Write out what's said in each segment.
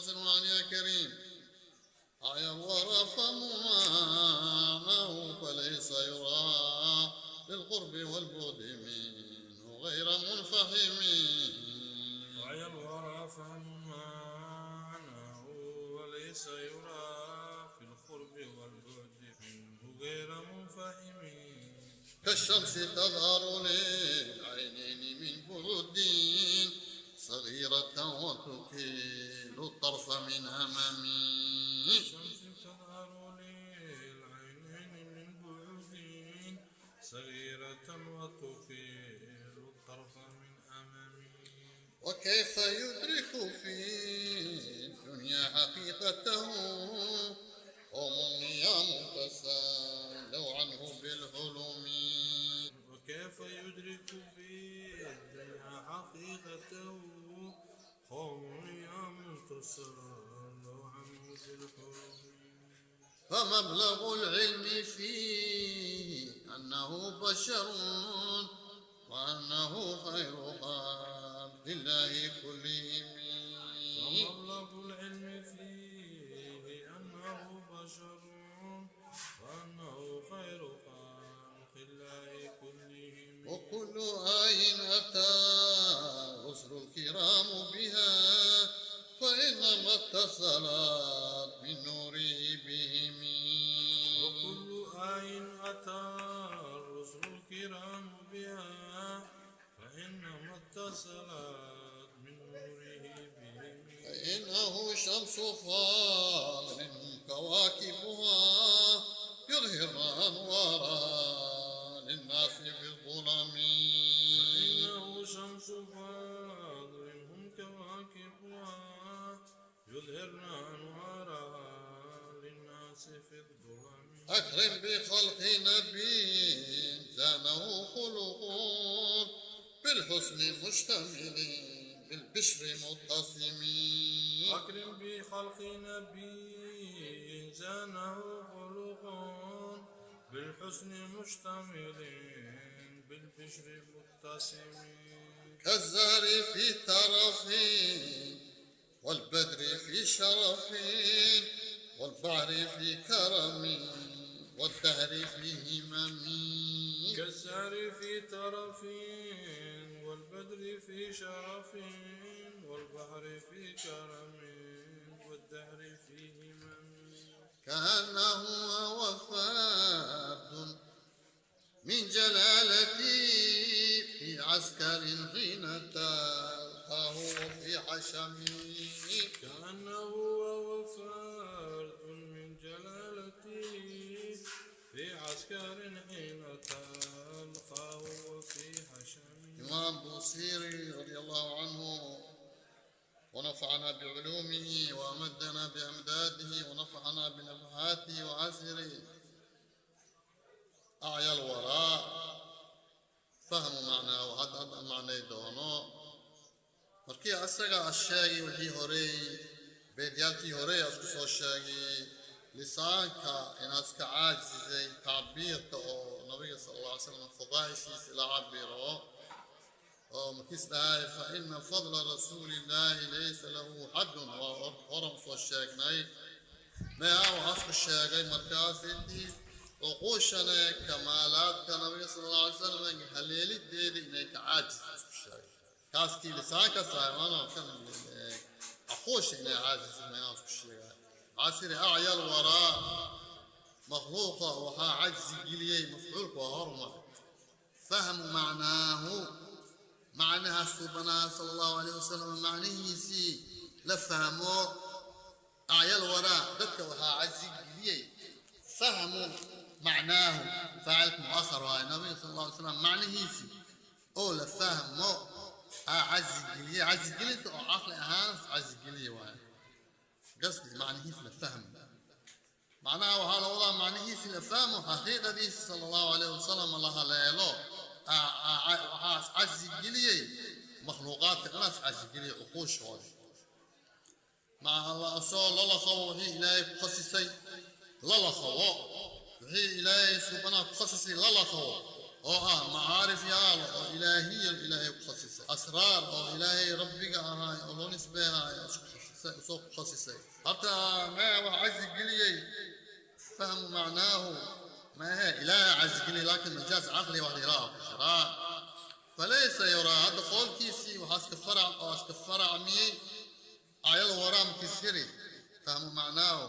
وسلم على يا كريم. أعيا الورى فمعناه فليس يرى للقرب والبعد منه غير منفهم. أعيا الورى فمعناه وليس يرى في القرب والبعد منه غير منفهم. كالشمس تظهر للعينين من بعد صغيرة وتكيل الطرف من أمامي. الشمس تظهر للعينين من بعد صغيرة وتكيل الطرف من أمامي. وكيف يدرك في الدنيا حقيقته قوم نيام تسالوا عنه بالحلم. وكيف يدرك في الدنيا حقيقته قوم نيام تسالوا عنه بالحلم. فمبلغ العلم فيه أنه بشر وأنه خير خلق الله كلهم. فمبلغ العلم فيه أنه بشر وأنه خير خلق الله كلهم. وكل آي أتى رسل الكرام بها فإنما اتصلت من نوره بهم. وكل آي أتى الرسل الكرام بها فإنما اتصلت من نوره بهم. فإنه شمس فاضل كواكبها يظهر أنوارا للناس في الظلم. فإنه شمس فاضل هم كواكبها يظهرن أنوارها للناس في الظلم. أكرم بخلق نبي زانه خلق بالحسن مشتمل بالبشر متصم. أكرم بخلق نبي زانه خلق بالحسن مشتمل بالبشر متصم. كالزهر في ترف والبدر في شرف والبحر في كرم والدهر في همم. كالزهر في ترف والبدر في شرف والبحر في كرم والدهر في همم. كأنه هو فرد من جلالتي في عسكر حين تلقاه في حشمي. كأنه هو فرد من جلالتي في عسكر حين تلقاه في حشمي. إمام بوصيري رضي الله عنه ونفعنا بعلومه وأمدنا بأمداده ونفعنا بنفحاته وعسره. أعيا الوراء فهم معناه وهذا معنى doono. Markii asaga sheegay wixii horey beedyaalkii horey isku soo sheegay lisaanka inaas ka caajisay tacbiirka oo nabiga sal alla alay slam fadaa'ishiisa la cabiro oo markiis dhahay fa ina fadla rasuulillaahi laysa lahu xaddun, waa horan soo sheegnay. Maya waxaas ku sheegay markaas intii cuquushane kamaalaadka nabiga sal alla alay salam haleelideeda inay ka caajis isku sheegay kaaskii lisaanka saarana kan cuquusha inay caajis mayaa isku sheegay. Casiri acya alwaraa makhluuqa waxaa cajzi geliyey mafcuulka waa hormar fahmu macnaahu macnaha subanaa sala allahu alayh wasalam macnihiisii la fahmo. Acya alwaraa dadka waxaa cajzi geliyey fahmu macnaahu faacilka muakhar waaye nabiga sal alla alay slam macnihiisii oo la fahmo aa cajzi geliyey. Cajzi gelinta oo caqli ahaan cajzi geliye waaye qasdi macnihiis la fahmo. Macnaha waxaa la wadaa macnihiisi la fahmo xaqiiqadiisa sala allahu alayh wasalam la haleelo waxaas cajzi geliyey makhluuqaadka dhanaas cajzi geliyey cuquushooda maca alla asoo lala qabo wixii ilaahay ku khasisay lala qabo wixii ilaahay subanaha ku khasisay lala qabo. Oo ah macaarif yaal oo ilaahiya, Ilaahay ku khasisay, asraar oo Ilaahay Rabbiga ahaay oo loo nisbeehaay isku khasisay, soo ku khasisay. Hataa maa wax cajzi geliyey fahmu macnaahu maahe Ilaahay cajzi geliyey, laakiin majaaz caqli wax yiraah ku jiraa. Falaysa yuraa hadda qowlkiisii waxaa iska farac oo iska faracmiyey aayada waraamkiis yiri fahmu macnaahu,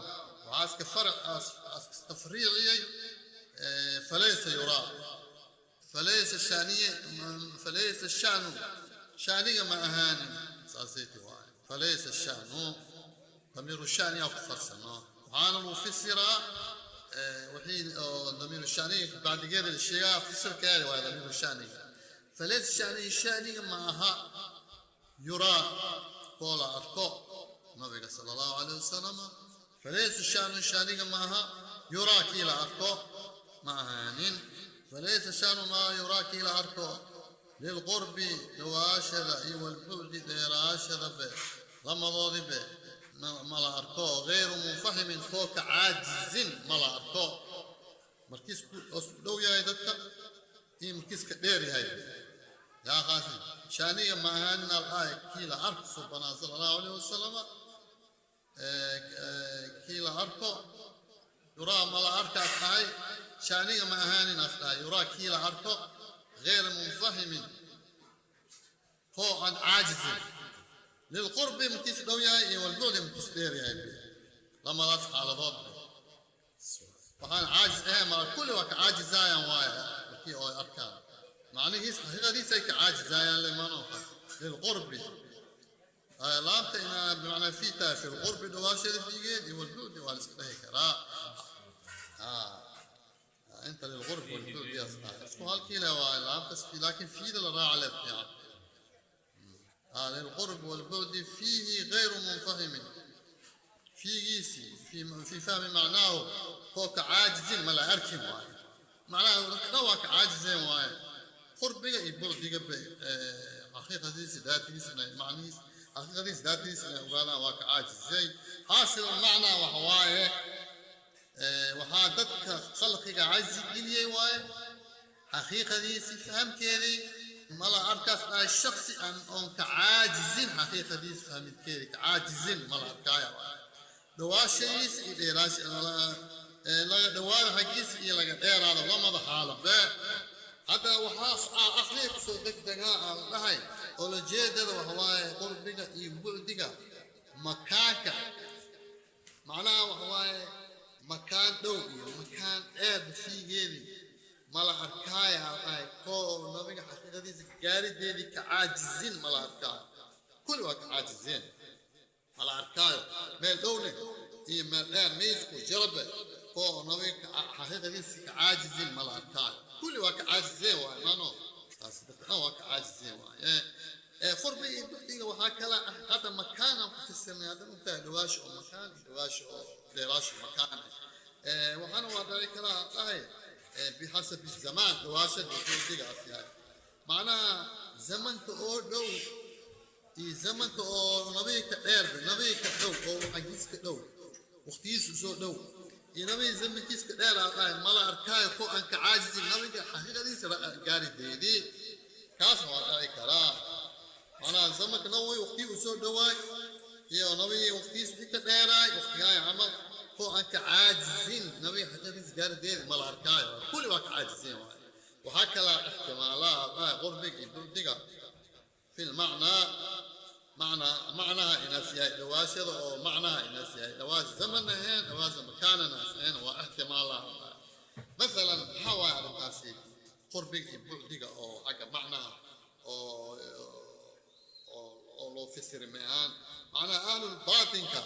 waxaa iska farac iska tafriiciyey falaysa yuraa. Falaysa shaniye, falaysa shanu, shaniga ma ahaanin saasaytii waaye. Falaysa shanu, damiiru shaniya ku farsano, waxaana lagu fisiraa wixii oo damiiru shaniga bacdigeeda la sheegaa, fasirkeeda waaye damiiru shaniga. Falaysa shaniga, shaniga ma aha yuraa koo la arko Nabiga sala Allahu calayh wasalam. Falaysa shanu, shaniga ma aha yuraa kii la arko ma ahaanin. Falaysa shanu maa yuraa kii la arko lilqurbi dhawaashada iyo walbucdi dheeraashada be, lamadoodii be ma la arko. Gayru munfahimin, koo ka caajizin ma la arko markiis isku dhow yahay dadka iyo markiis ka dheer yahay. Yaa qaasim, shaaniga ma ahaanin al'aay kii la arko Subanaa sala Allahu alayh wasalama, kii la arko yuraa ma la arkaas dhahay. Shaaniga ma ahaanin as dhahay yuraa kii la arko gayra munfahimin, koo aan caajizin lilqurbi markiis dhow yahay iyo walbucdi markiis dheer yahay, lamadaas xaaladood waxaan caajiz ahayn mala, kulli waa ka caajizayaan waaye markii oo ay arkaan macnihiis, xaqiiqadiisa ay ka caajizayaan lemano. Lilqurbi laamta inaa bimacnaa fii tahay, fi lqurbi dhawaasheeda fiigeed iyo walbucdi waa la iska dhahi karaa. Inta lilqurbi walbucdi astaa isku halkii le waaye laamtas, laakiin fiida la raaca le fiican. للقرب والبعد فيه غير منفهم fiigiisii في فهم معناه koo ka caajizin ma la arkin waaye, macnaha dadka waa ka caajizeen waaye qurbiga iyo bucdiga ba xaqiiqadiisa daatigiisna, macnihiis xaqiiqadiisa daatigiisna ogaadaan waa ka caajizay. Xaasil macnaa waxa waaye, waxaa dadka khalqiga cajzi geliyey waaye xaqiiqadiisii fahamkeedii mala arkaas dhahay. Shaksi aan oon ka caajizin xaqiiqadiisa fahmidkeedii ka caajizin mala arkaaya waaye, dhawaashadiisa iyo dheeraasha laga dhawaado xaggiisa iyo laga dheeraado lamada xaalabe. Hadda waxaa aqliga kusoo degdegaa aan dhahay olajeedada waxa waaye qurbiga iyo bucdiga makaanka, macnaha waxa waaye makaan dhow iyo makaan dheer fiigeedii mala arkaaya aan dhahay, koo Nabiga xaqiiqadiisa gaarideedii ka caajizin mala arkaayo, kulli waa ka caajizeen mala arkaayo. Meel dhowne iyo meel dheer miisku jarabe koo Nabiga xaqiiqadiisa ka caajizin mala arkaayo, kulli waa ka caajizeen waay mano, taas dadka dhan waa ka caajizeen waaye. Qurbiga iyo bucdiga waxaa kala ah hadda makaan aan ku fasirnay, hadda untahay dhawaasho oo makaan iyo dhawaasho oo dheeraasho makaan ah. Waxaana waa dhici karaa dhahay bixasabi zamaan dhawaashada iyo bucdigaas yahay, macnaha zamanka oo dhow iyo zamanka oo Nabiga ka dheer, Nabiga ka dhow oo xaggiis ka dhow waqtigiisu soo dhow iyo Nabiga zamankiis ka dheer aa dhahay mala arkaayo ko aan ka caajizin Nabiga xaqiiqadiisa gaarideedii. Kaasna waa dhici karaa, macnaha zamanka Nabiga waqtigii uu soo dhowaay iyo Nabigii waqtigiis wixii ka dheeraay waqtigaay camal ko aan ka caajizin Nabiga xaqiiqadiisa gaarideedi mala arkaayo, kulli waa ka caajizin waay. Waxaa kala ixtimaalaa dhahay qurbiga iyo bucdiga fi lmacnaa, macnaa macnaha inaas yahay dhawaashada oo macnaha inaas yahay dhawaash zaman ahayn, dhawaasha makaanan ahayn, waa ixtimaalaha. Masalan maxaa waaye arrintaasi qurbiga iyo bucdiga oo xagga macnaha oo loo fasiri maahan, macnaha ahlul baatinka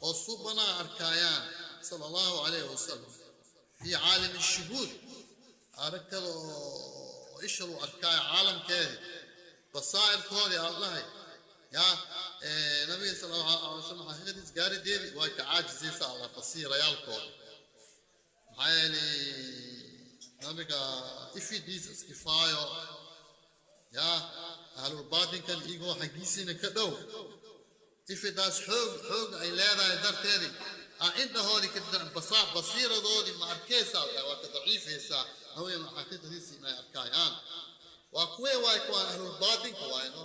oo subanaa arkaayaan sala Allahu calayhi wasalam fi caalam shuhuud, aragtada oo isha lagu arkaayo caalamkeedi basaa'irkoodii aan dhahay yaa Nabiga sala Allahu alay wasalam xaqiiqadiis gaarideedii waa ka caajisaysa Allah basiirayaalkooda, maxaa yeelay Nabiga ifidiisa iskifaayo yaa ahlulbaatinkan iyagoo xaggiisiina ka dhow ifidaas xoog xoog ay leedahay darteedii. Indhahoodii basiiradoodii ma arkaysaa, waa ka daciifaysaa haween xaqiiqadiisi inay arkayaan. Waa kuwee waay? Kuwaan ahlulbaatinka waay no,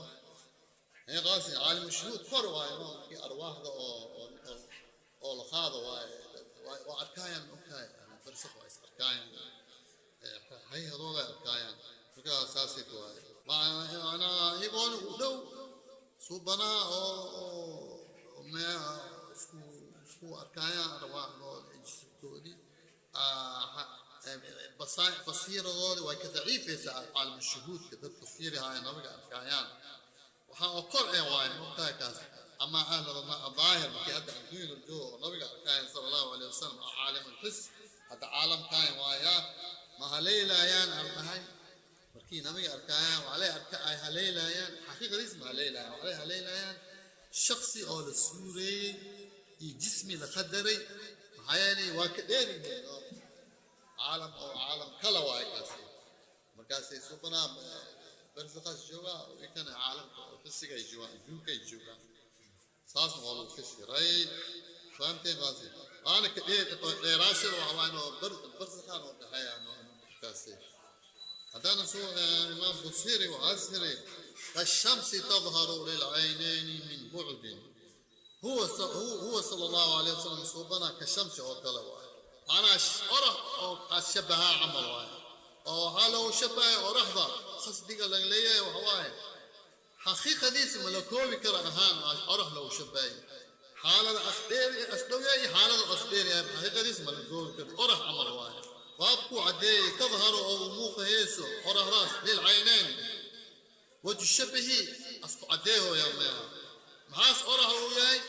qaasi caalim shuhuud kor waay no, markii arwaaxda oo la qaado waay, waa arkayaan, ogtahay barsakh waa is arkayaan, hayhadooda arkayaan. Marka saasay waay macnaa iyagoona u dhow suubanaa oo isku arkayaan arwaaxdooda jismkoodii, basiiradoodii way ka daciifaysaa caalam shuhuudka dadka fiirihaaya nabiga arkayaan. Waxaa oo kor eh waaye, mogtahay kaas. Ama ahla daahir markii hadda adduunyada joogo oo nabiga arkayaan sala allahu alayh wasalam, oo caalam alxis hadda caalamkan waaya, ma haleelayaan aan dhahay. Markii nabiga arkayaan waxalay arka ay haleelayaan, xaqiiqadiis ma haleelayaan, waxalay haleelayaan shaksi oo la suureeyey iyo jismi la qadaray. Maxaa yeelay waa ka dheeryihiin oo caalam oo caalam kala waaye kaasi. Markaasay suuqanaa barsakhaas joogaa, ikana caalamka oo xisiga ay joogaan, adduunka ay joogaan. Saasna waa lagu fasiray, fahamteen kaasi? Waana ka dheer dheeraashada waxa waaye oo barsakhaan oo dhexeeya kaasi. Haddana soo imaam Busiri waxaa yiri: kashamsi tadharu lilcaynayni min bucdin. هو هو صلى الله عليه وسلم صوبنا كالشمس oo kale waaye, macnaha orax oo shabahaa camal waaye, oo waxaa loogu shabahay oraxda. Qasdiga laga leeyahay waxa waaye xaqiiqadiisa ma la koobi karo ahaan orax loogu shabahay, xaalada asdheer asdhow yahay, xaalada asdheer yahay, xaqiiqadiisa ma la koobi karo, orax camal waaye. Baabku caddeeyey tadharu oo u muuqahayso oraxdaas lilcaynayn wajhu shabahi asku caddeehoya maya. Maxaas orax uu yahay?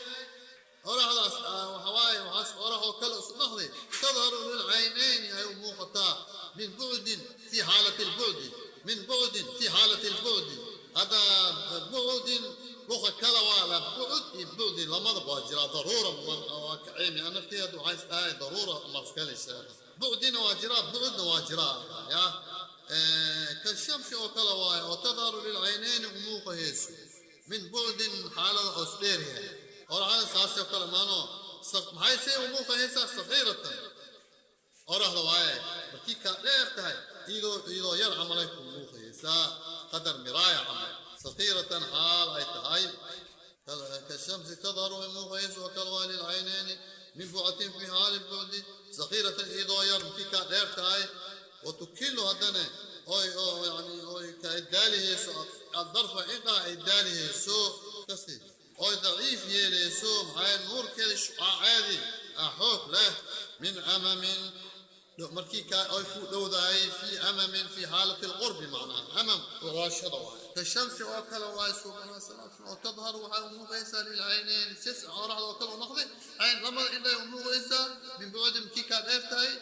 Oraxdaas waxa waaye waxaas orax oo kale isu dhaqday. Tadharu lilcaynayni ay u muuqataa min bucdin fi xaalati lbucdi, min bucdin fi xaalati lbucdi. Hadda bucdin luqa kale waa la bucd iyo bucdi lamadaba waa jiraa. Daruura waa ka cilmi anaftii hadda waxaa isdhahay daruura maskalaysa, bucdina waa jiraa, bucdna waa jiraa ya. Kashamsi oo kale waaye oo tadharu lilcaynayni u muuqahayso min bucdin xaalada oo isdheer yahay. Oraxda saasoo kale maano. Maxay say u muuqahaysaa? Sagiiratan oraxda waaye markii kaa dheer tahay, iyadoo yar camalay ku muuqaysaa, qadar miraaya camal. Sagiiratan xaal ay tahay kashamsi tadharu ay muuqayso oo kale waa lilcaynayni min bucdin fi xaali bucdi sagiiratan, iyadoo yar markii kaa dheer tahay. Watukilu haddana oy oo yani oy ka daalihayso adarfa indhaha ay daalihayso kasi oy daciif yeelayso. Maxaa nuurkeeda shucaaceedii xoog leh. Min amamin markii ka ay ku dhowdahay, fi amamin fi xaalati alqurbi, macnaha amam dhawaashada waaye. Kashamsi oo kale waaye subhana salaam oo tadharu waxay u muuqaysaa lilcaynayn sis oraxda oo kale u noqday cayn lamada indhahay u muuqaysaa min bucdi markii kaa dheer tahay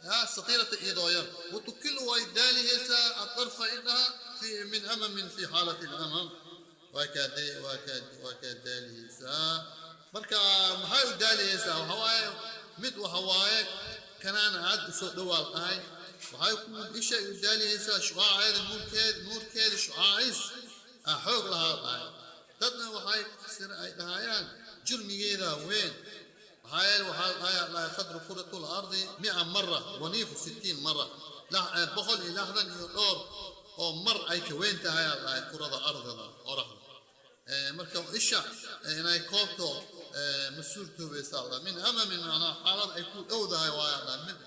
ها صغيرة إيضايا. وتكل ويدالهيسا الطرف إنها في من أمم في حالة الأمم وكذلك. Marka maxay u daalihaysaa? Waxa waaye mid waxa waaye kanaan aad u soo dhawaal tahay, waxay ku isha u daalihaysaa shucaaceeda, nuurkeeda shucaaciis aa xoog lahaa tahay. Dadna waxay sir ay dhahayaan jurmigeeda weyn. Maxaa yeele waxaa dhahayaa dhahay qadru kuratu lardi 100 mara waniifu 60 mara, 160 iyo dhowr oo mar ay ka weyn tahay aa dhahay kurada ardada oraxda. Marka isha inay koobto ma suurtoobaysaa la min amamin, macnaa xaalad ay ku dhowdahay waa la min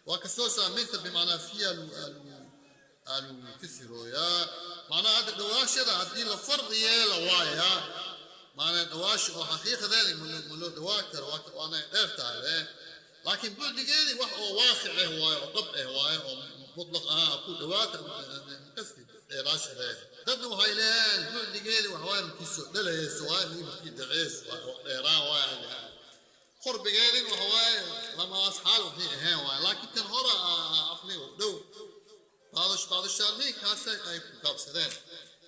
waa kasoo saameynta bimacnaa fiya alu fasirooyaa. Macnaha hadda dhawaashada haddii la fard yeela waaya, macnaa dhawaasha oo xaqiiqadeedi ma loo dhawaa karo, waana dheer tahay eh. Laakiin bucdigeedii wax oo waaqic ah waaye oo dhab ah waaye oo mutlaq ahaan ku dhawaata kasti dheeraashadeeda. Dadna waxay leeyahaan bucdigeedii wax waaye markii soo dhalayso waaye iyo markii dhaceyso waaye oo dheeraan waaye ay leeyahaan. Qurbigeedin waxa waaye lamadaas xaal waxay ahayn waaye, laakiin kan hore aqliga u dhow. Bacd shaarixin kaasay ay ku gaabsadeen.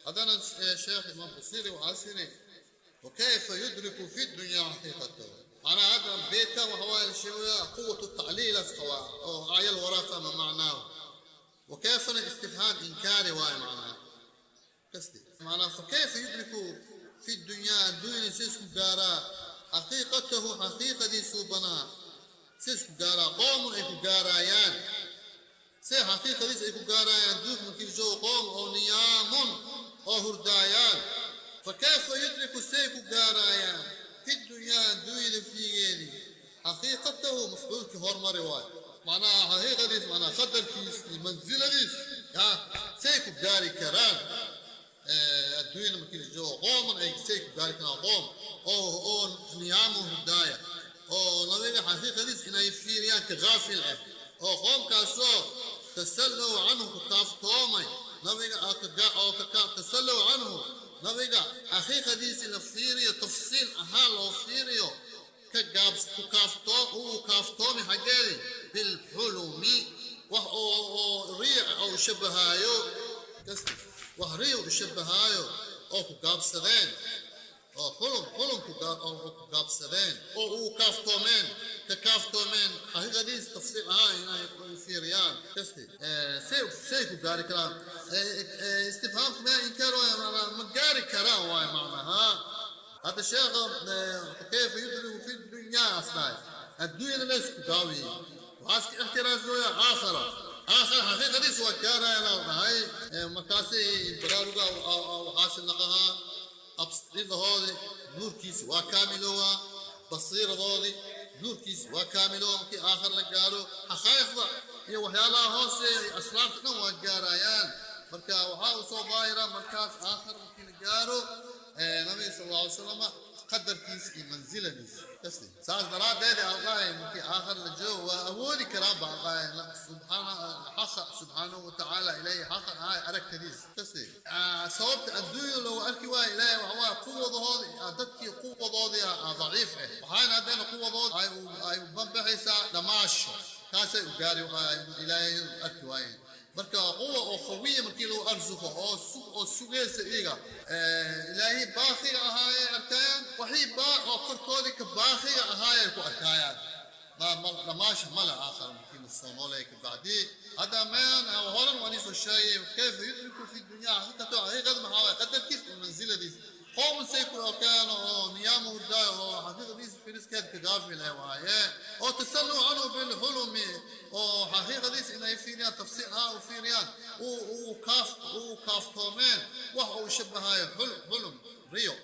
Haddana sheekh imaam Busiri waxaa siri: وكيف يدرك في الدنيا حقيقته؟ معناها هذا بيتا وهو الشيء قوة التعليل أسقوا أو آية الوراثة ما معناه. وكيف استفهام إنكاري واي معناه قصدي معناه فكيف يدرك في الدنيا دون سيسكو غارا حقيقته حقيقة دي سوبنا. Say isku gaaraa qoomun ay ku gaarayaan, say xaqiiqadiis ay ku gaarayaan adduunka markii la joogo, qoom oo niyaamun oo hurdaayaan. Fakayfa yudriku, say ku gaarayaan, fi dunyaa, adduunyada fiigeedii, xaqiiqatahu? Mafcuulkii hormari waayo, macnaha xaqiiqadiis, macnaha qadarkiis iyo mansiladiis ya say ku gaari karaan adduunyada markii la joogo, qooman ay say ku gaari karaan, qoom oo niyaamun hurdaaya oo nabiga xaqiiqadiis inay fiiriyaan ka gaafil ah, oo qoomkaasoo tasallow canhu, ku kaaftoomay nabiga, oo tasallow canhu, nabiga xaqiiqadiisi la fiiriyo, tafsiil ahaan loo fiiriyo, ka gaabs ku kaaftoo uu kaaftoomay xaggeedi, bilxulumi, wax oo riic oo shabahaayo, wax riic u shabahaayo oo ku gaabsadeen, oo xulum oo ku gaabsadeen oo uu kaaftoomeen, ka kaaftoomeen xaqiiqadiis tafsiil ahaan inay fiiriyaan. Kasti say ku gaari karaan? Istifhaamku ma inkaar waay, macnaa ma gaari karaan waay. Macnaha hadda sheekha kayfa yudriku fi dunyaa asnaay, adduunyada la isku daawiyey, waxaa iska ixtiraasooya aakhara. Aakhara xaqiiqadiis waa gaaraya la dhahay. Markaasay baraaruga waxaasi naqahaa absiridahoodii nuurkiisa waa kaamilowaa, basiiradoodii nuurkiisa waa kaamilowaa. Markii aakhar la gaaro, xaqaa'iqda iyo waxyaalaha hooseeya iyo asraarta dhan waa gaarayaan. Marka waxaa u soo daahira markaas aakhar markii la gaaro nabiga sal alla alay wasalam qadarkiisa iyo mansiladiisa. Kasi saas daraaddeed alqahay markii aakhar la joogo waa awoodi karaan ba alqahay subxaana xaqa subxaanahu watacaala, ilaahay xaqa ahay aragtadiisa. Kasi sababta adduunya loogu arki waayo ilaahay waxa waaye quwadahoodii, dadkii quwadoodii daciif ah, waxaana haddana quwadood ay u banbaxaysaa dhamaasho, kaasay u gaari ilaahay arki waayeen. Marka quwa oo qawiya markii lagu arsuqo oo sugaysa iyaga, ilaahay baaqiga ahaayay arkayaan, waxii baa oo korkoodii ka baaqiga ahaayay ku arkayaan. Dhamaasha male aakhar markii la soo noolaya kabacdi. Hadda maan horan waan isoo sheegay kayfa yudriku fi dunya xaqiiqatu, xaqiiqada maxaa waay? Qadarkiis iyo mansiladiis. Qoom say ku arkaan oo niyaamu hurdaayo oo xaqiiqadiisa firiskeed ka gaafil ah waaye, oo tasallu canhu bilxulumi, oo xaqiiqadiisa inay fiiriyaan, tafsiir ahaan u fiiriyaan, uu kaaftoomeen wax uu shabahayo xulum, riyo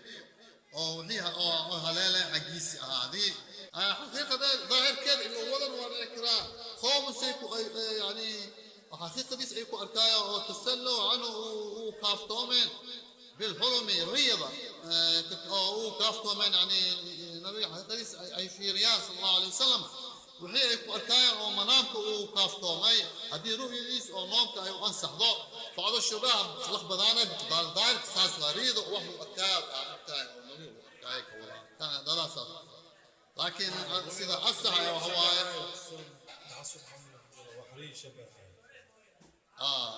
oo wixii oo haleelay xaggiisi ahaadii. Xaqiiqada daahirkeeda ilo wadan waa dhici karaa. Qoom say ku yani xaqiiqadiis ay ku arkayaan oo tasallow canhu, uu kaaftoomeen, bilxulumi, riyada oo uu kaaftoomeen, yani nabiga xaqiiqadiis ay fiiriyaan sal allahu alay wasalam, wixii ay ku arkayaan oo manaamka uu kaaftoomay, haddii ru'yadiis oo noomka ay u ansaxdo, bacdo shubaha laqbadaana daahirka saas waa, riyada wax uu arkaaya arkaaya oo nabiga uu arkaaya ka wadaa dadaasaas, laakiin sida asaxa waxa waaye وحري شبه. آه،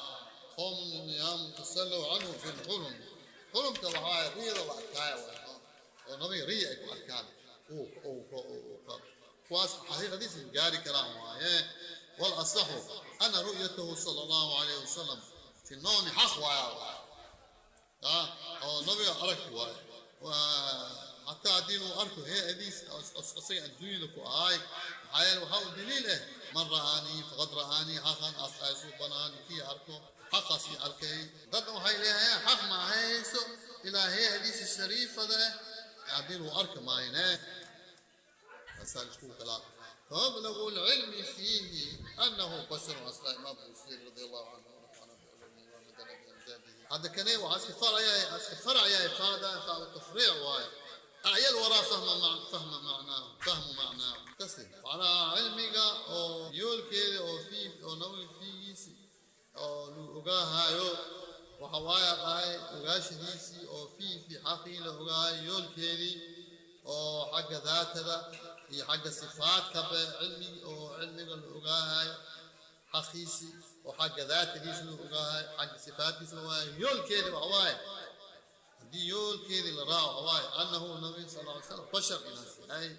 قوم نيام تسلوا عنه في الحلم، حلمka waxaa waaye riyada la arkaaya waay, oo nabiga riya ay ku arkaan kuwaas xaqiiqadiisa gaari karaan waaye. والاصح ان رؤيته صلى الله عليه وسلم في النوم حق waaye oo nabiga arag waaye. Xataa haddii uu arko hay-adiis isaga adduunyada ku ahaay, maxaa yeele waxaa u daliil ah man ra'aanii faqad ra'aanii xaqan, asqaysu banaan kii arko xaqaas ii arkay. Dadna waxay leeyahay xaq ma hayso ilaa hay-adiisa shariifada ah haddii uu arka maayne مسائل isku kala. فمبلغ العلم فيه أنه بشر أصلا. إمام بوصير رضي الله عنه ونفعنا بعلومه ومدنا بأمداده. هذا كان وعسك فرع يا فرع يا فهذا تفريع واي أعيا الوراء فهم مع فهم معناه فهم معناه تسلم على علمك oo yoolkeeda oo fii oo nabiga fiigiisi oo lu ogaahayo waxa waaya dhahay ogaashadiisii oo fii xaqii la ogaahayo, yoolkeedii oo xagga daatada iyo xagga sifaadkaba, cilmigi oo cilmiga la ogaahayo xaqiisii oo xagga daatadiisa la ogaahayo, xagga sifaadkiisa la ogaahayo, yoolkeedii waxa waaye, haddii yoolkeedii la raaco, waxa waaye annahu nabi sal lla alay slam bashar inaas yahay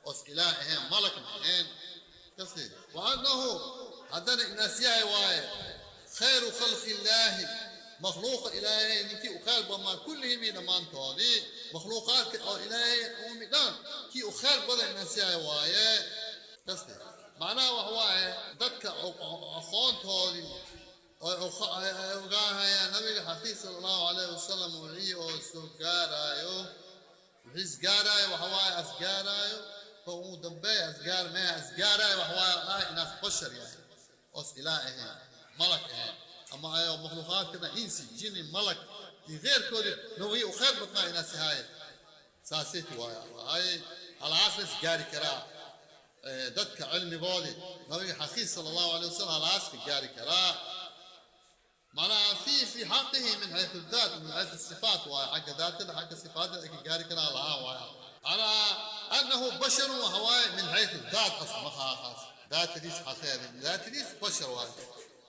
oos ilaah ahayn, malakna ahayn kasi, wa annahu haddana inaas yahay waaye khayru khalqi illaahi, makhluuqa ilaahay ninkii u khayr badnaa, kullihim dhammaantoodii, makhluuqaadka oo ilaahay uumi dhan kii u khayr badan inaas yahay waaye. Kaste macnaha waxa waaye dadka aqoontoodii oo ogaahayaan nabiga xaqiis sala allahu calayhi wasalam wixii oo soo gaaraayo, wixii isgaaraayo waxa waaye asgaaraayo oo ugu dambeeya asgaar meha asgaaraayo waxa waaye dhahay inaas bashar yahay oos ilaah ahayn, malak ahayn, ama ayo makhluuqaadkana insi, jini, malak iyo keyrkoodii nawii u khayr badnaa inaas ahaaye. Saaseti waaya waay halaas la isgaari karaa dadka cilmigoodii nabiga xaqiis sala allahu alayh wasalam halaas ka gaari karaa. معناها في حقه من حيث الذات ومن حيث الصفات، وحق ذاته حق صفاته قاري كنا الله على انه بشر وهواي من حيث الذات اصلا خاص ذات ديس حقيقة ذات ديس بشر واي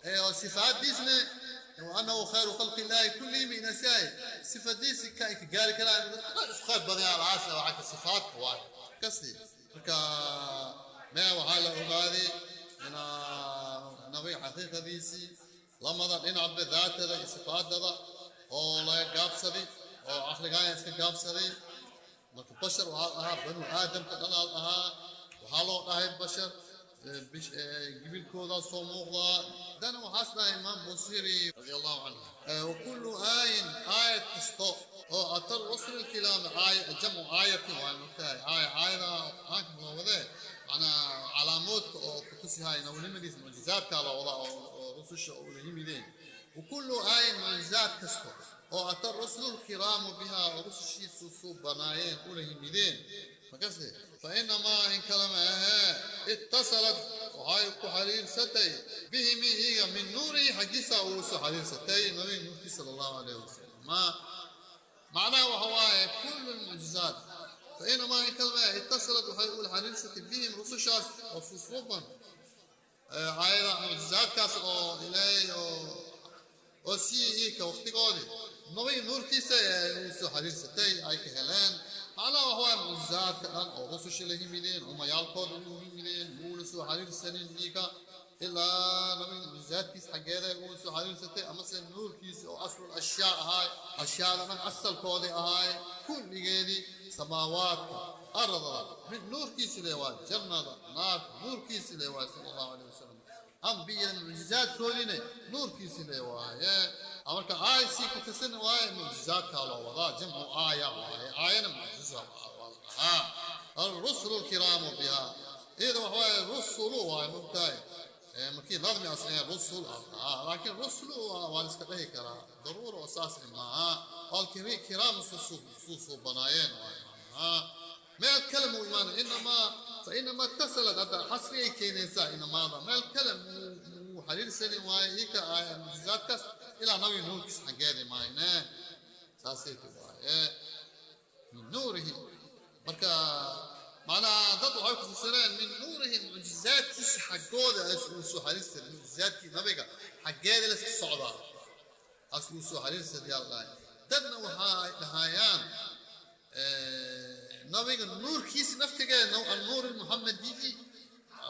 ايوه صفات ديسنا وانه خير خلق الله كلهم من ساي صفات ديس قال كلام خير بدي على العاصي وحق الصفات واي قصدي ما وحاله هذه انا نبي حقيقة ديسي lamada dhinacba daatada iyo sifaadada oo laga gaabsaday oo caqligaaya iska gaabsaday. Marka bashar waxaa ahaa banu aadamka dhanaal ahaa, waxaa loo dhahay bashar gibilkoodaa soo muuqdaa. Dana waxaas dhahay imaam Busiri radi allahu canhu: wakulu aayin, aayad kasto oo atar rusul lkilaam, aaya jamcu aayatin waa mogtahay, aaya aayada qur-aanka loo wadee, macnaa calaamoodka oo kutusihay nabinimadiisa, mucjizaadkaa loo wadaa oo rususha ula yimideen. وكل آية معجزات كستو oo ata rusulu lkiraamu bihaa oo rusushiisu suu banaayeen ula yimideen makase, fainamaa in kalama ahee ittasalat waxay ku xiriirsatay bihimi iyaga min nuurihi xaggiisa ugu soo xiriirsatay nabiga nuurkii sala allahu alayhi wasalam. Macnaha waxa waaye kullu lmucjizaat fainamaa in kalama ahee ittasalat waxay ula xiriirsatay bihim rusushaas oo susuuban aayada mucjizaadkaas oo ilaahay oo sii iika waqtigoodii nabiga nuurkiisa ee uu soo xiriirsatay ay ka heleen. Macnaha waxa waaye mucjizaadka dhan oo rususha la yimideen, umayaalkooda ugu yimideen, muuna soo xiriirsanin iika ilaa nabiga mucjizaadkiisa xaggeeda ugu soo xiriirsatay amase nuurkiisa oo aslul ashyaa ahaay, ashyaada dhan asalkoodii ahaay, kulligeedii samaawaadka ardada mid nuurkiisi le waa, jannada naarka nuurkiisi le waay sala allahu alayh wasalam, ambiyada mucjizaadkoodiina nuurkiisi le waaye. Marka aaya sii ku tusin waaye mucjizaadkaa loo wadaa, jamcu aaya waaye, aayana mucjiza waa la dhahaa. الرسل الكرام بها إذا waxa waaye rusulu waaye mogtahay markii nadmi asliya rusul ah, laakiin rusulu waa la iska dhihi karaa, daruura oo saas maaha oo kiraam suu banaayeen waaye macnaha meel kale muu imaana. Inamaa fainamaa ittasalat hadda xasriyay keenaysaa inamaada meel kale muu xiriirsanin waaye ika mucjizaadkaas ilaa nabiga nuurkiisa xaggeeda maayne saasay waaye min nuurihi. Marka macnaha dad waxay ku fasireen min nuurihi mucjizaadkiisa xaggooda uu soo xariirsaday, mucjizaadkii nabiga xaggeeda la iska socdaa as uu soo xariirsaday yaa dhahay. Dadna waxa ay dhahayaan nabiga nuurkiisa naftigeeda annuur almuxamadiyi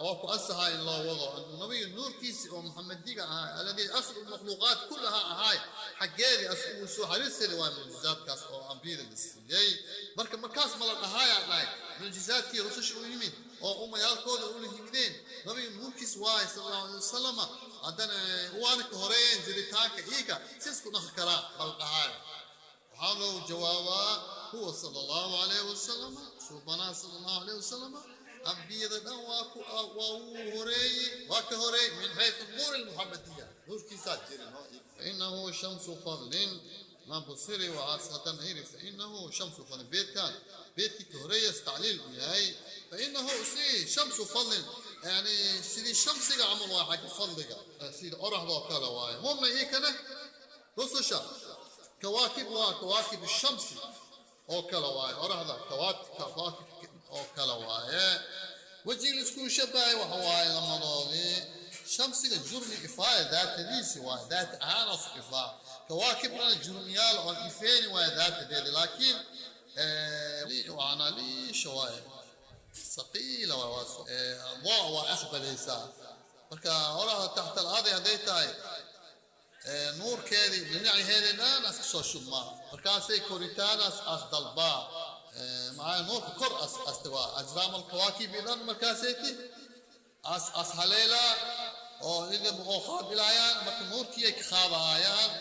waa ku asahaa in loo wado nabiga nuurkiisa oo muxamadiga ahaa alladii aslu makhluuqaat kullaha ahaay xaggeedii as uu soo xariirsaday waa mucjizaadkaas oo ambiyada la siiyey. Marka markaas ma la dhahaayaa dhahay mucjizaadkii rususha u yimid oo umayaalkooda ula yimideen nabiga nuurkiis waay sala allahu alayh wasalama, haddana waana ka horeeyeen jiritaanka iiga si isku dhaqi karaa ma la dhahaayo? Waxaa loo jawaabaa huwa sala allahu alayhi wasalam, suubanaa sala allahu alayhi wasalam ambiyada dhan waa ku waa uu horeeyey, waa ka horeeyey min xaysu nuur almuxamadiya, nuurkiisaa jirin. Fainahu shamsu fadlin imaam Busiri waxaas haddana yiri fainahu shamsu fadlin, beedkan beedkii ka horeeya tacliil uu yahay. Fainahu si shamsu fadlin yani sidii shamsiga camal waa xagga fadliga, sida qoraxda oo kale waaye. Huma ikana rususha kawaakib waa kawaakib shamsi oo kale waaye, qoraxda kawaakib oo kale waaye. Wejiga laisku shabahay waxa waaye lamadoodii shamsiga jurmi ifaaya daatadiisi waaye, daat ahaan oo ifaa, kawaakibna jurmiyaal oon ifeeni waaye daatadeedi, laakiin waana liisha waaye saqiila waa doo waa aqbalaysaa. Marka qoraxda taxta al-ardi hadday tahay nuurkeedii dhinacaheedii dhan as kasoo shubmaa, markaasay koritaanaas as dalbaa, maxaa nuurka kor as astiwaa ajraam alkawaakib dhan markaasayti As haleela oo iyaga oo qaabilayaan marka nuurkii ay ka qaadahayaan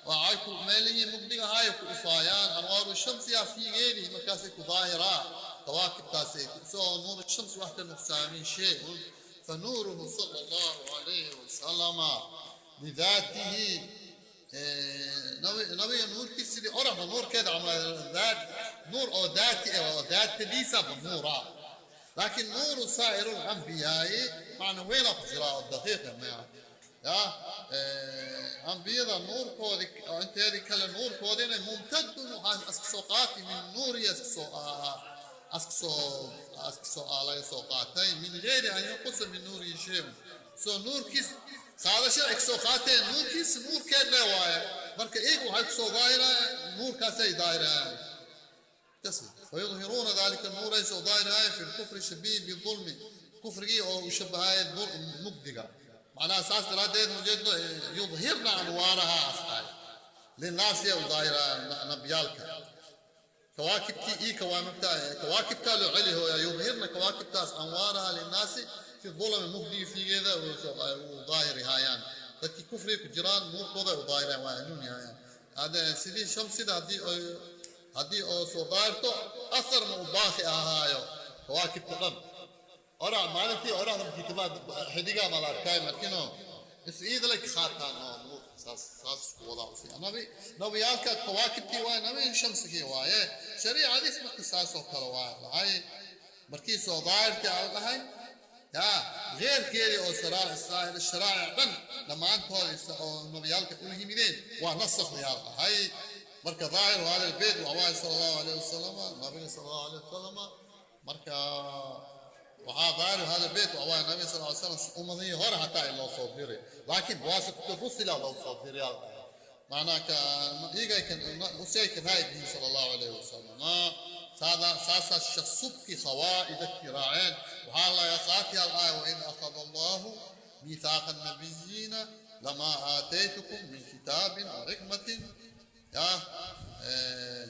waxay ku meelihii mugdiga ahay ku ifaayaan anwaaru shamsiya fiigeedii markaasay ku daahiraa kawaakibtaasay soo nuur shamsi wax ka nuqsaamin shay. فنوره صلى الله عليه وسلم لذاته nabiga nuurkiisa sidii oraxda nuurkeeda ama daat nuur oo daati ah oo daatadiisa nuura, laakiin nuuru saa'iru lambiyaai macna weyn ku jiraa oo daqiiqa maya ya ambiyada nuurkoodii inteedii kale nuurkoodiina mumtadun waxaa iska soo qaatay min nuuri iska soo laga soo qaatay min gayri an yanqusa min nuurihi shay. Soo nuurkiis qaadashada ay kasoo qaateen nuurkiis nuurkeed le waaye. Marka iyagu waxay kusoo daahirayaan nuurkaasay daahirayaan kasi فيظهرون ذلك النور ay soo daahirayaan في الكفر شبيه بالظلم kufrigii oo uu shabahaaya mugdiga. Macnaha saas daraaddeed ujeedo يظهرن أنوارها astaay للناس u daahirayaan nabiyaalka kawaakibkii iyo kawaamibta kawaakibtaa loo celi hooya يظهرن kawaakibtaas أنوارها للناس في الظلم mugdigi fiigeeda u daahiri haayaan dadkii kufriga ku jiraan nuurkooda u daahirayaan waa hanuuni haayaan. Hada sidii shamsida haddii oo soo daahirto asar ma u baaqi ahaayo kawaakibta dhan orax maalintii oraxda markii timaad xidigaa ma la arkaay markino is iida la qaataan oo nuur saas isku wadaa usi nabi nabiyaalka kawaakibkii waaye nabi shamsigii waaye shariicadiis marka saas oo kale waaye dhahay markii soo daahirtii aan dhahay ya geerkeedii oo saa'ir sharaa'ic dhan dhammaantooda oo nabiyaalka u yimideen waa nasakh yaa dhahay. Marka daahir hada albayt waa sala Allahu alayhi wasalam nabiga sala Allahu alayhi wasalam. Marka waxaa daahir hada albayt waa nabiga sala Allahu alayhi wasalam ummadihii hore hataa in loo soo diray laakiin biwaasitati rusula loo soo diray macnaha ka iyagay kan usay kan naayib yihiin sala Allahu alayhi wasalam. هذا ساسا الشخص خوائد raaceen waxaa laga qaatay الآية وإذ أخذ الله ميثاق النبيين لما آتيتكم من كتاب وحكمة يا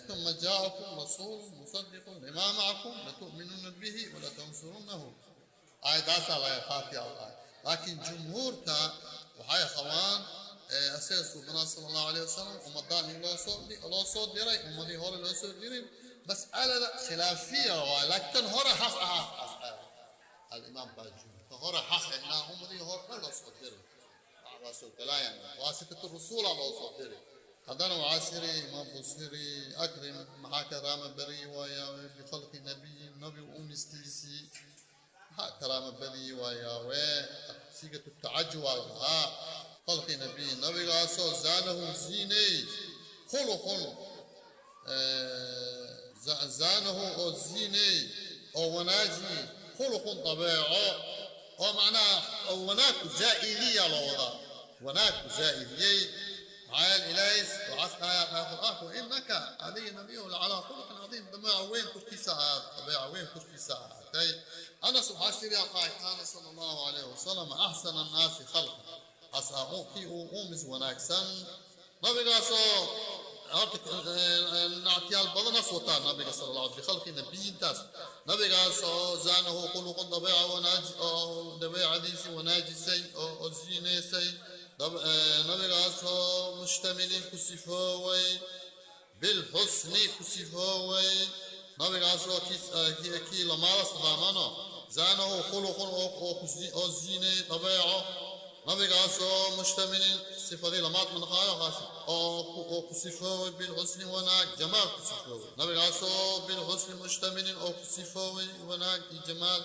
ثم جاءكم رسول مصدق لما معكم لتؤمنن به ولتنصرنه. aayadaasaa laga qaatay الآية laakiin jumhuurta waxay qabaan asaga suubanaa sala Allahu alayhi wasalam ummadaan in loo soo diray ummadii hore loo soo dirin. Mas'alada khilaafiya waa laakiin tan hore xaq ahaa alimaam baajuri tan hore xaq inaa ummadii hore dhan loo soo diray waa soo galayaan waasitatu rusuula loo soo diray. Haddana waxaa siri imaam Busiri أكرم maxaa karaama bari waayaa بخلق نبي nabi umistiisii maxaa karaama badi waayaawe sigatu tacajub waa la dhahaa خلق نبي nabigaasoo زانه ziiney خلق زانه oo ziiney oo wanaaji خلق dabeeco oo macnaha oo wanaag ku zaa'idiya loo wadaa wanaag ku zaa'idiyey. Maxaa yeele Ilaahay waxaas dhahayaa Qur'aanku إنك adiga nabiyow لعلى خلق عظيم dabeeca weyn korkiisa ahaat dabeeca weyn korkiisa ahaatay. Anas waxaa siri qaay كان صلى الله عليه وسلم أحسن الناس خلقا as kii uu uumis wanaagsan nabigaasoo horta nactiyaal badanas wataa nabiga sala Allah بخلق nabiyintaas nabigaasoo زانه خلق dabeeca wanaaj oo dabeecadiisii wanaajisay oo ziineysay nabigaasoo مشتمل ku sifooway بالحسن ku sifooway nabigaasoo kii lamaada sadaamano زانه خلق oo ziinay dabeeco nabigaasoo مشتمل sifadii lamaad manaqaayo kaas oo ku sifooway بالحسن wanaag jamaal ku sifooway nabigaasoo بالحسن مشتمل oo ku sifooway wanaag iyo jamaal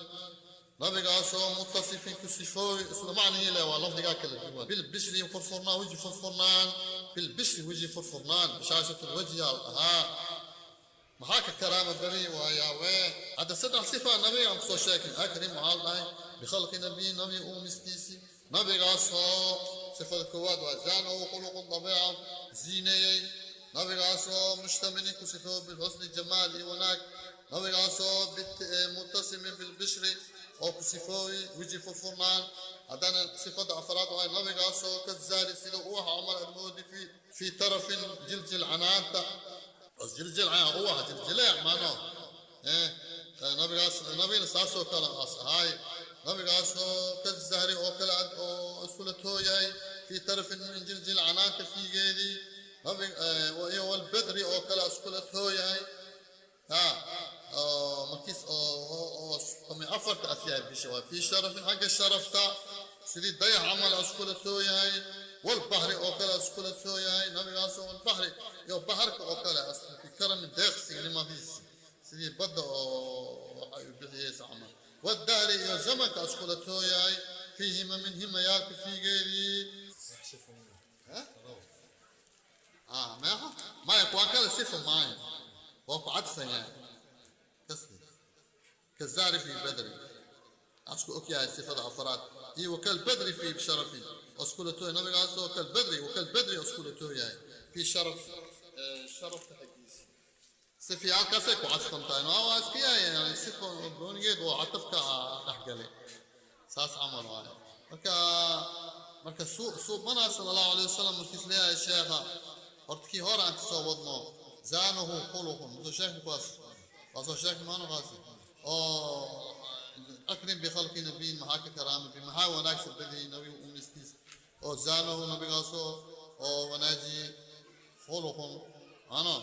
nabigaasoo متصف ku sifooway isla macnihii leh waa lafdigaa kala duwan بالبشر furfurnaan weji furfurnaan بالبشر weji furfurnaan بشاشة الوجه yaa la dhahaa. Maxaa ka karaama bari waayaawe hadda saddex sifa nabiga aan kusoo sheegnay أكرم waxaa la dhahay بخلق نبي nabi uumistiisii nabigaasoo sifada koowaad waa زانه خلق dabeeca ziineeyey nabigaasoo مشتمل ku sifoo بالحسن jamaal iyo wanaag nabigaasoo متصف بالبشر oo ku sifooy weji furfurnaan. Haddana sifada afraad waa nabigaasoo كالزهر sida uwaxa camal المودف في ترف jiljil canaanta bas jiljilcaa uwaxa jiljileec maano nabigaas nabigana saasoo kale as ahaay nabigaasoo nabigaasoo ka zahri oo kale oo iskula tooyahay fii tarafin min jiljil canaanta fiigeedii iyo walbadri oo kale iskula tooyahay ها markiis oo afarta asyahay bisha waa fii sharafin xagga sharafta sidii dayax camal iskula tooyahay walbahri oo kale iskula tooyahay nabigaasoo walbahri iyo baharka oo kale fi karami deeqsignimadiisi sidii badda oo waxa uu bixiyeysa camal wadahri iyo zamanka iskula tooyahay fiihima min himayaalka fiigeedii. Meexa maya kuwaa kale sifa maayo, waa ku cadfan yahay kasli kazaari fi badri asku og yahay sifada afraad iyo wakalbadri fi sharafi iskula tooy nabigaasoo kalbadri wakalbadri iskula tooyahay fi sharaf sharafta xaggiisa sifiyaalkaasay ku cadfan tahay waa iska yahay yani sifa goonigeed oo catafka dhexgalay saas camal waaye. Marka suubanaa sala allahu alayh wasalam markiis leeyahay sheekha horta kii hore aan kasoo wadno zaanahu khuluqun muxuu sheekhi kuwaas waa soo sheekhi maanu kaasi oo akrim bikhalqi nabiyin maxaa ka karaama bi maxaa wanaagsan badiyey nabigu umistiis oo zaanahu nabigaasoo oo wanaajiyey khuluqun ano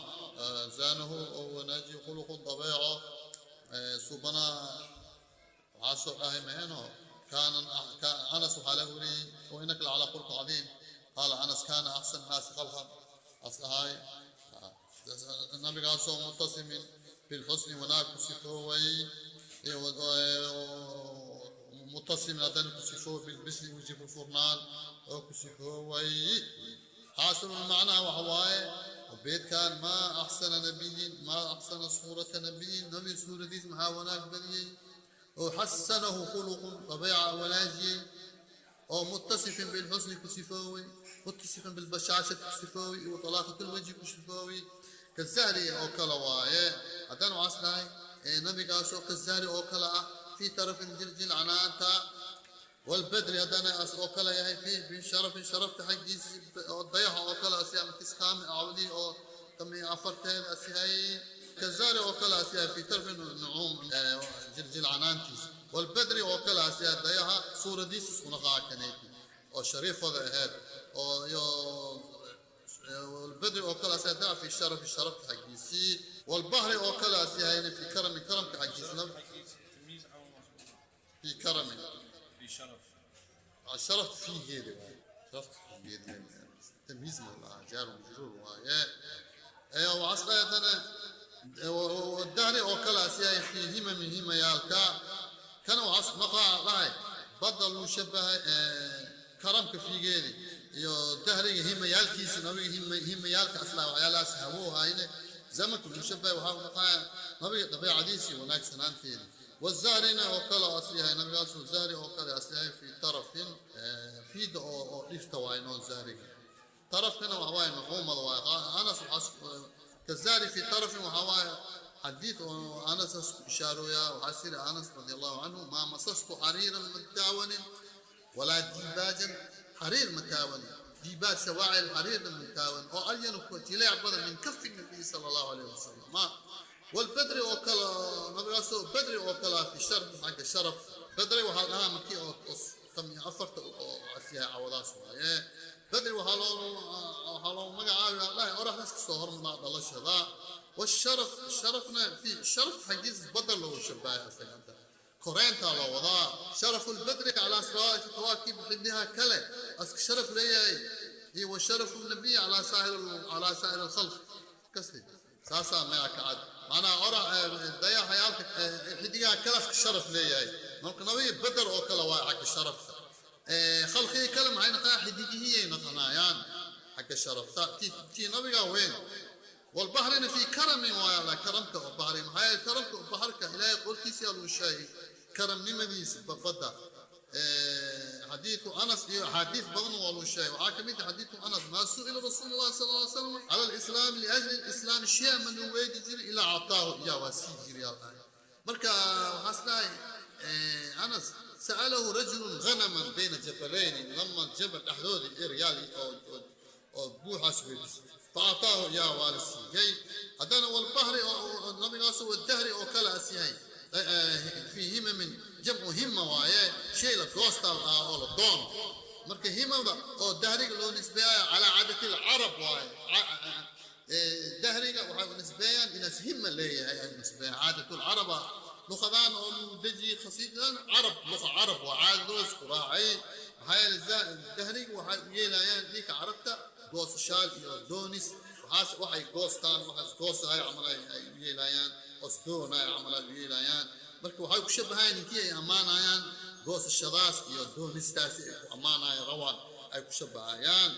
zaanahu oo wanaajiyey khuluqun dabeeco suubanaa waxaa soo dhahay maheno kaana anas waxaa laga wariyey wa inaka lacalaa khulqin cadiim qaala anas kaana axsan naasi khalqan as ahay nabigaasoo muttasimin bilxusni wanaag ku sifooway muttasimin haddana ku sifooway bilbisri weji furfurnaan oo ku sifooway. Xaasilu macnaha waxa waaye beedkan maa axsana nabiyin maa axsana suurata nabiyin nabi suuradiis maxaa wanaag badiyey oo xasanahu khuluqun dabeeca wanaajiyey oo muttasifin bilxusni ku sifooway muttasifin bilbashaashati ku sifooway iyo talaaqat lwajhi ku sifooway kazahri oo kale waaye. Haddana waxaas dhahay nabigaasoo kazahri oo kale ah fii tarafin jiljil canaanta walbadri haddana as oo kale yahay fiih bisharafin sharafta xaggiisi oo dayaxa oo kale as yahay markiis kaami cawdii oo tami afarteeda as yahay kazahri oo kale as yahay fii tarafin nucuum jiljil canaantiisa walbadri oo kale as yahay dayaxa suuradiisa isku naqaa kaneyti oo shariifada ahayd oo iyo والبدر oo kale asaa fi sharafi sharafta xaggiisii walbahri oo kale as yahayna fi karami karamka xaggiisna تمييز أو مفعول fi karami في شرف sharafta fiigeeda waaye sharafta fiigeeda tamyiiz ma laha jaar majruur waaye waxaas dahri oo kale as yahay fii himami himayaalka kana waxaas naqaa dhahay badda luu shabahay karamka fiigeedi iyo dahriga himayaalkiisa nabiga himayaalka aslaa waxyaalahaas hawo hayne zamanka luu shabahay waxaa naqaa nabiga dabeecadiisii wanaagsanaanteedi wazahrina oo kale as yahay nabigaasu zahri oo kale as yahay fii tarafin fiida oo dhirta waay noo zahriga tarafkana waxa waaye nucuumada waaye anas waxaas kazahri fii tarafin waxaa waaye xadiid oo anas ishaarooyaa waxaa siri anas radi allahu canhu maa masastu xariiran mataawanin walaa diibaajan xariir mataawanin diibaaj sawaacil xariirna mataawan oo alyanu jileec badan min kafi nabiy sala allahu alayhi wasalam والبدري oo kale nabigaasoo badri oo kale fi sharaf xagga sharaf badri waxaa dhahaa markii oo tami afarta oo asyahay cawadaas waaye badri waxaa loo magacaabay dhahay oraxdaas kasoo hormaraa dhalashada والشرف شرفنا في شرف حقيس بدر لو شباي asaga koreyntaa loo wadaa sharafu lbadri calaa siraati kawaakib xibniha kale aska sharaf leeyahay iyo wa sharafu nabiy calaa saa'ir alkhalq kasi saasaa magaca ka cad macnaha orax dayaxayaalka xidigaha kale aska sharaf leeyahay marka nabiga beder oo kale waa xagga sharafta khalqigii kale maxay naqaa xidigihiyay naqanaayaan xagga sharafta tii nabiga weyn والبحر في كرم ويا كرمك بحر maxaa كرمك بحرك إلهي قولkiisa yaa sheegay karamnimadiisa badda حديث أنس حديث بدن والو شيء وحاكمت حديث أنس ما سئل رسول الله صلى الله عليه وسلم على الإسلام لأجل الإسلام شيئا من ويدي جري إلا أعطاه إياه وسي جري الله مركا وحسنا أنس سأله رجل غنما بين جبلين لما الجبل أحدود إريالي أو بوحة سويدس فأعطاه إياه والسيجي هذا والبحر النبي قال والدهر أو كلا أسيهي في همم جمع همة وايه Shay la goostaa oo la doono. Marka himamda oo dahriga loo nisbeeyayo calaa caadati alcarab waaye. Dahriga waxay u nisbeeyaan inaas himma leeyahay, ay nisbeeyaan caadatulcaraba. Luqadan oo lagu dejiyey khasiidadan carab, luqa carab waa caadadooda isku raacay. Maxaa yeelay dahriga waxay u yeelayaan ninka carabta goosashaal iyo doonis. Waxaas waxay goostaan, waxaas goosahay camal ay u yeelayaan, osdoonay camal ay u yeelayaan. Marka waxay ku shabahayaan ninkii ay ammaanayaan goosashadaas iyo doonistaasi ay ku ammaanayaan rawaan ay ku shabahayaan.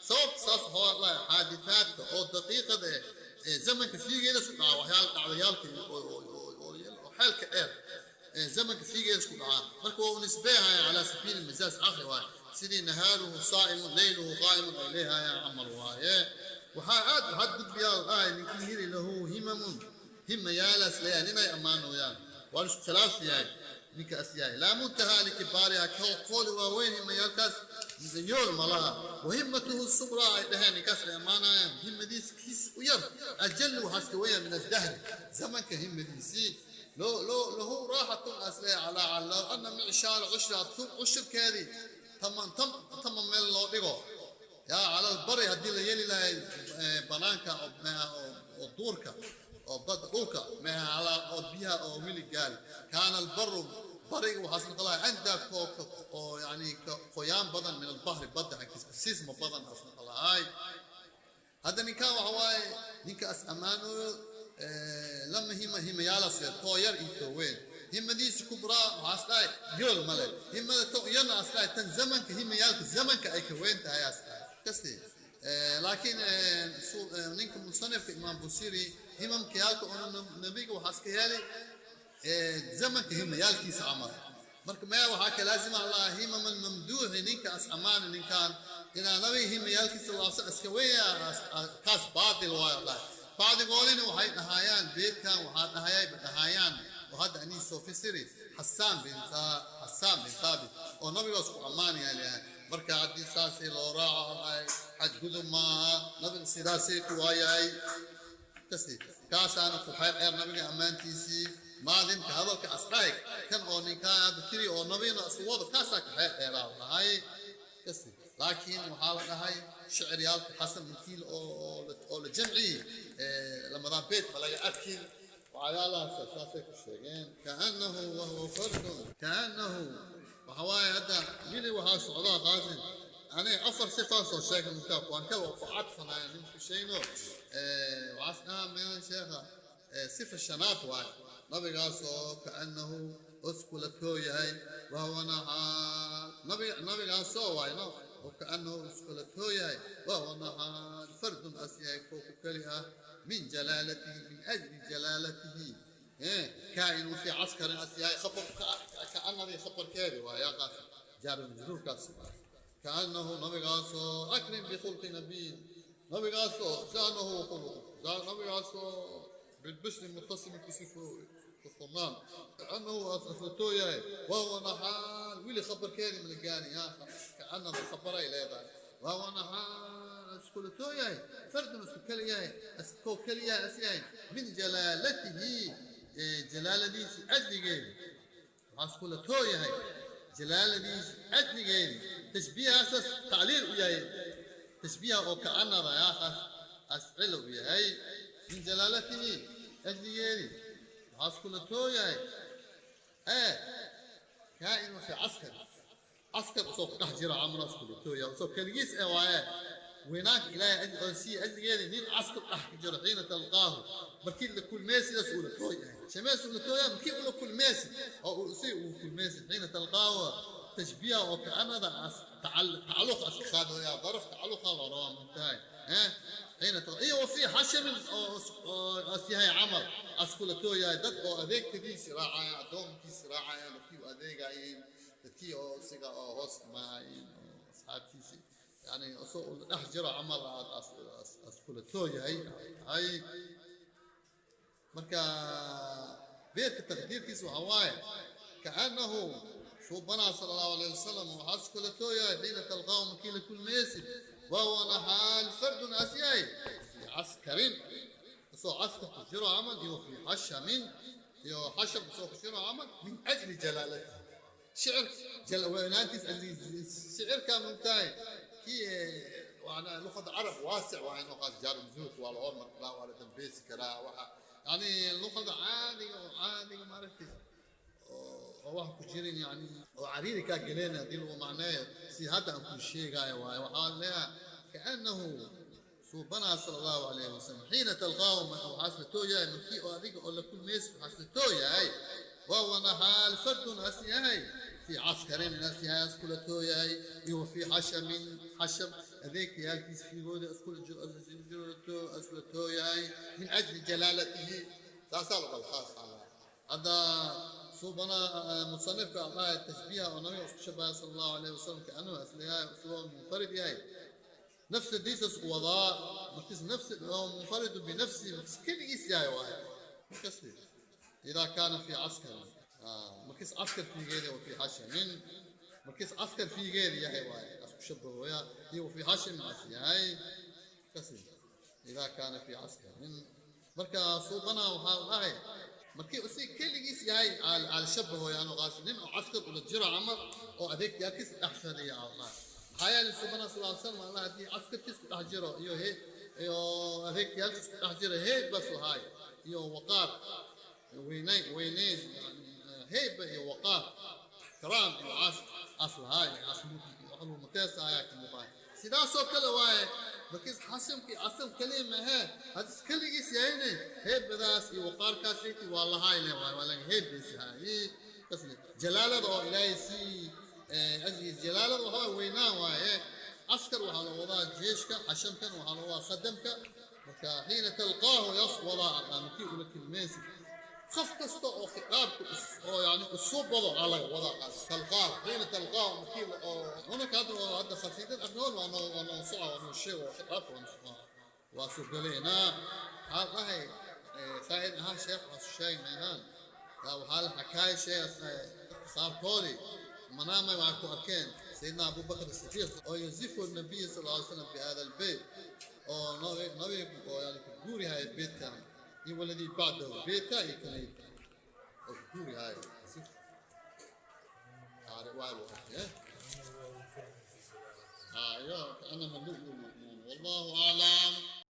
Sababta saas waxaa lahay xaadiثaadka oo daqiiqada eh ee zamanka fiigeeda isku dhaca, waxyaala dhacdayaalka oo xeelka dheer ee zamanka fiigeeda isku dhacaa. Marka waa u nisbeehaya calaa sabiili majaaz caqli waaye, sidii nahaaruhu saa'imun leyluhu qaa'imun ay leehayaan camal waaye. Waxaa aad u xadgudbiyaa la dhahay ninkii yiri lahu himamun, himayaalaas leeyahay ninay ammaanooyaan. Waa la isku khilaaf yahay ninkaas yahay. Laa muntahaa likibaariha, koodi waaweyn himayaalkaas yool ma laha. Wahimmatuhu suqraa ay dhaheen ninkaas ay ammaanayaan, himmadiis kiis u yar ajalli waxaas ka weya min addahri zamanka himmadiisii. Loo lahu raaxatun as leeyahay calaa low ana micshaara cushra tun cushurkeedii taman taman meel loo dhigo yaa cala albari haddii la yeeli lahay banaanka oo duurka oo badda dhulka meha calaa oo biyaha oo wili gaari, kaana albaru bariga waxaas noqon lahay andaa oo yani qoyaan badan min albahri badda xaggiisa siisma badan aas noqon lahay. Hadda ninkan waxa waaye ninka as ammaanayo lama hima himayaalaas too yar iyo too weyn. Himadiisa kubraa waxaas dhahay yool male. Himada to yarna as dhahay tan zamanka himayaalka zamanka ay ka weyn tahay as dhahay kasti. Laakiin ninka musanifka Imaam Busiri himamkayaalka ona nabiga waxaas ka helay zamanka himayaalkiisa camal. Marka maya waxaa ka laazima allah himam almamduuxi ninka as ammaana ninkan inaa nabiga himayaalkiisa laabsa iska weya, kaas baatil waayo dhahay. Bacdigoodina waxay dhahayaan beedkan waxaa dhahayayba dhahayaan oo hadda anii soo fasiri Xasaan bin Thaabit oo nabigaas ku ammaanaya leeyahay. Marka haddii saasii loo raaco dhahay xadgudub maaha, nabiga sidaasii ku waayahay kasi kaasaana ku xeel dheer nabiga ammaantiisii maadimka hadalka asdhahay kan oo ninkaan hadda tiri oo nabigana isku wado kaasaa ka xeel dheeraa dhahay kasi. Laakiin waxaa la dhahay shicriyaalka Xasan intii oo la jamciyey lamadaan beet ma laga arkin waxyaalahaas saasay ku sheegeen. Kaannahu wahuwa fardun kaannahu waxa waaye hadda wili waxaa socdaa qaasim aniga afar sifaan soo sheegay kitaabka waan kala ku cadfanaya ninku sheegno. Waxaas dhahaa meelan sheekha sifa shanaad waaye nabigaasoo kaannahu uskula too yahay wahuwa naxaal nabiga nabigaasoo waaye no oo kaannahu iskula too yahay wahuwa naxaal fardun as yahay koo ku keli ah min jalaalatihi min ajli jalaalatihi kaa'inu fi caskarin as yahay khabar kaanadii khabarkeedi waa yaa qaasim jaar majruurkaas waaye. Kaannahu nabigaasoo akrim bikhulqi nabiyin nabigaasoo zaanahu khuluqu nabigaasoo bilbishri mutasimi kusifo kufurnaan kaannahu aslatoo yahay wahuwa naxaal wili khabarkeedi malagaani yaa kaanada khabaray leedahay wahuwa naxaal iskulatoo yahay fardun isku keli yahay iskoo keli yahay as yahay min jalaalatihi jalaaladiisi ajligeedi waxaa iskulatoo yahay jalaaladiisi ajligeedi tashbiihaasas tacliil u yahay tashbiiha oo kaanada yaakaas ascila u yahay min jalaalatihi ajligeedi waxaa iskulatoo yahay kaa'inu fi caskari caskar usoo ku dhex jira camra iskulatoo yahay usoo keligiis eh waaye weynaanka ilaahay oo sii ajligeedi nin caskar dhex ku jiro xiina talqaahu markii la kulmeysidaas uu la too yahay shamees uu la too yahay markii ula kulmeysi oo uu si uu kulmeysi xiina talqaahu tashbiiha oo kaanada tacalluq aska qaadaya daraf tacalluqa loo rabaa muntahay xiina iyo wa fii xashamin oo as yahay camal askula too yahay dad oo adeegtadiisi raacayaan addoonkiisi raacayaan dadkii u adeegayeen dadkii oo isiga oo hoos imaayeen oo asxaabtiisi yani asoo dhex jiro camal aad askula too yahay hay. Marka beedka taqdiirkiisa waxaa waaye kaannahu suubanaa sala allahu alayh wasalam waxaa iskula too yahay xiina talqaahu markii la kulmeysid wahuwa naxaal fardun as yahay fii caskarin isoo caskar ku jiro camal iyo fii xashamin iyo xasham isoo ku jiro camal min ajli jalaalatihi. شعر جل وينانتيس شعر كان ممتاز كي وانا لغة عرب واسع وين قاس جار مزوت ولا عمر لا ولا تنبيس كلا يعني لغة عادي وعادي ما عرفت oo wax ku jirin yani oo cariiri kaa geleen haddii lagu macneeyo si hadda aan kuu sheegaayo waaye waxaa leeyahay kaannahu suubanaa sala allahu calayhi wasalam xiina talqaahu waxaas la tooyahay markii oo adiga oo la kulmaysa waxaas la tooyahay wawana xaal fardun as yahay في عسكر الناس yahay iskula tooyahay iyo في xashamin xasham adeegtayaalkiis fiigooda iskula iskula tooyahay min ajli jalaalatihi saasaa lagu khaas هذا صوبنا مصنف الله التشبيه ونبي شبه صلى الله عليه وسلم كأنه أصلها أسلوب منفرد هاي نفس الديسس وضاء مركز نفس هو منفرد بنفسه كل إيس هاي واحد كسر إذا كان في عسكر مركز عسكر في غيره وفي حشم من مركز عسكر في غيره هاي واحد شبه ويا هو في حشم هاي كسر إذا كان في عسكر من مركز صوبنا وهاي markii usii keligiis yahay al shabaho yaanu qaas nin oo askar ula jiro camal oo adeeg yaakis dhex fadhiya Allah maxaa yeelay subhana sallallahu alayhi wasallam Allah haddii askarkiis ku dhex jiro iyo he iyo adeeg yaakis ku dhex jiro heeb bas lahaay iyo waqaar weynayn weynayn heeb iyo waqaar ixtiraam iyo caas as lahaay caas waxlu mutaas ayaa ka muuqaa sidaasoo kale waaye markiis xasimkii asal kaliya mahe hadis keligiis yahayne heebadaas iyo waqaarkaas intii waa lahayle waay waa laga heebaysahay kasle jalaalada oo ilaahay sii ajligiis jalaalada waxaa weynaan waaye askar waxaa la wadaa jeeshka xashamkan waxaa la wadaa khadamka marka xiina talqaahu yas wadaa markii ula kilmeysi qof kasta oo khitaabka oo yani usoo bado ala wada talqaa xiina talqaa markii هناك هذا خفيف أبنون وأنا صعب وأنا شيء وخطاب وأنا وسجلينا هاي فايد ها شيخ شيء مهان وحال حكاية شيء صار كولي منامة وعكو أركان سيدنا أبو بكر الصديق أو يزف النبي صلى الله عليه وسلم في هذا البيت أو نبي نبي يعني كوري هاي البيت كان والذي بعده بيتا يكون كوري هاي زف عارف أيوه كأنما اللؤلؤ والله أعلم.